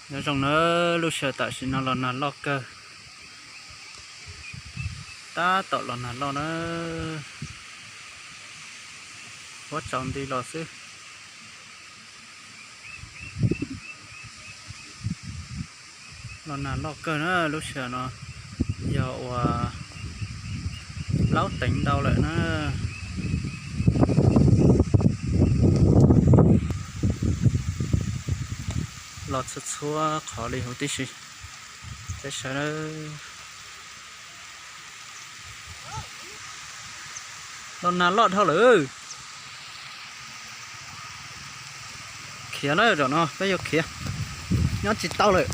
Nyob zoo na, lub sij hawm tam sim no los nag loj kawg, tab tom los nag loj na, huab tsaus nti los xwb. Los nag loj kawg na, lub sij hawm no yog uas plaub teev ntau lawm na. Los txhua txhua qhov li huv tib si. Peb saib, los nag loj dhau lawm. Khiav na, zaum no peb yuav khiav, nyob tsis tau lawm.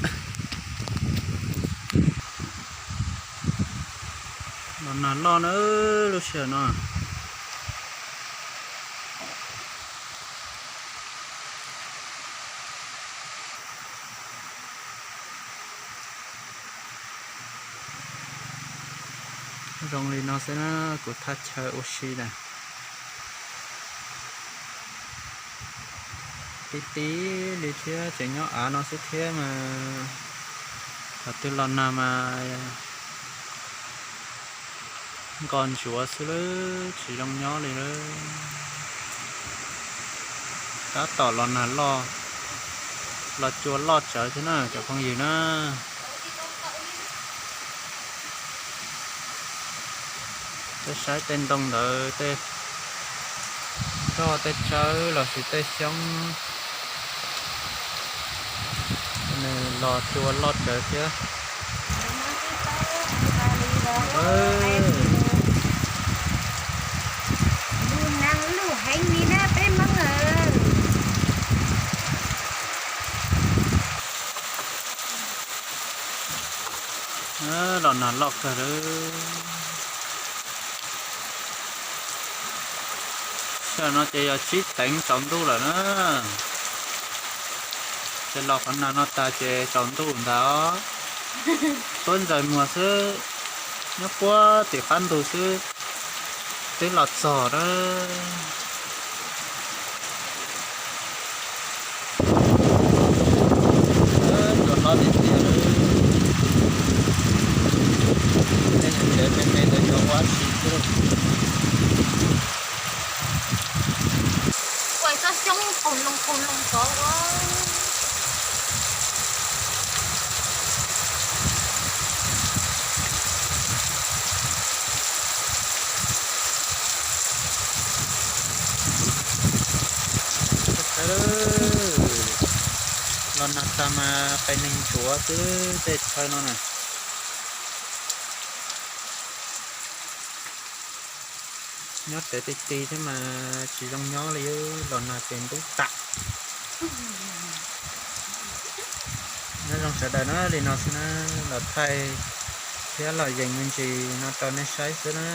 Los nag loj na, lub sij hawm no. Zoo li no xwb na, kuv thaj chaw ua si na. Tib tib li thiab, tseem nyob av no xwb thiab mas, thaum twg los nag mas nkos ntsuav xwb lawm, tsis zoo nyob li lawm. Tab tom los nag loj, los cua loj tsawv thiab na cov phooj ywg na. Peb saib tej ntoo ntawd, tej nroj tej tsawb los sis tej xyoob, nws los cua loj tsawv thiab. Los nag loj kawg lawm. Tam no ces yog tsib teev tsaus ntuj lawm na. Ces los qhov nag no tag ces tsaus ntuj ntag. Tuab ntxaws muag xwb, nyob puag tim qab ntug xwb twb los txog na. Cua hlob tiag tiag lawm. Tej niag tsev me me ntawd cua huab si xwb. Ua tsob xyoob qus loo qus loo tod ua. Los nag tag mas qee neeg ntsuav xwb tej chaw no na. Nyob tsev ti ti thiab mas tsis zoo nyob li, los nag ces ntub tas. Nyob zoo sawv daws na, li no xwb na, los thaij thiab los yees me ntsis no rau nej saib xwb na.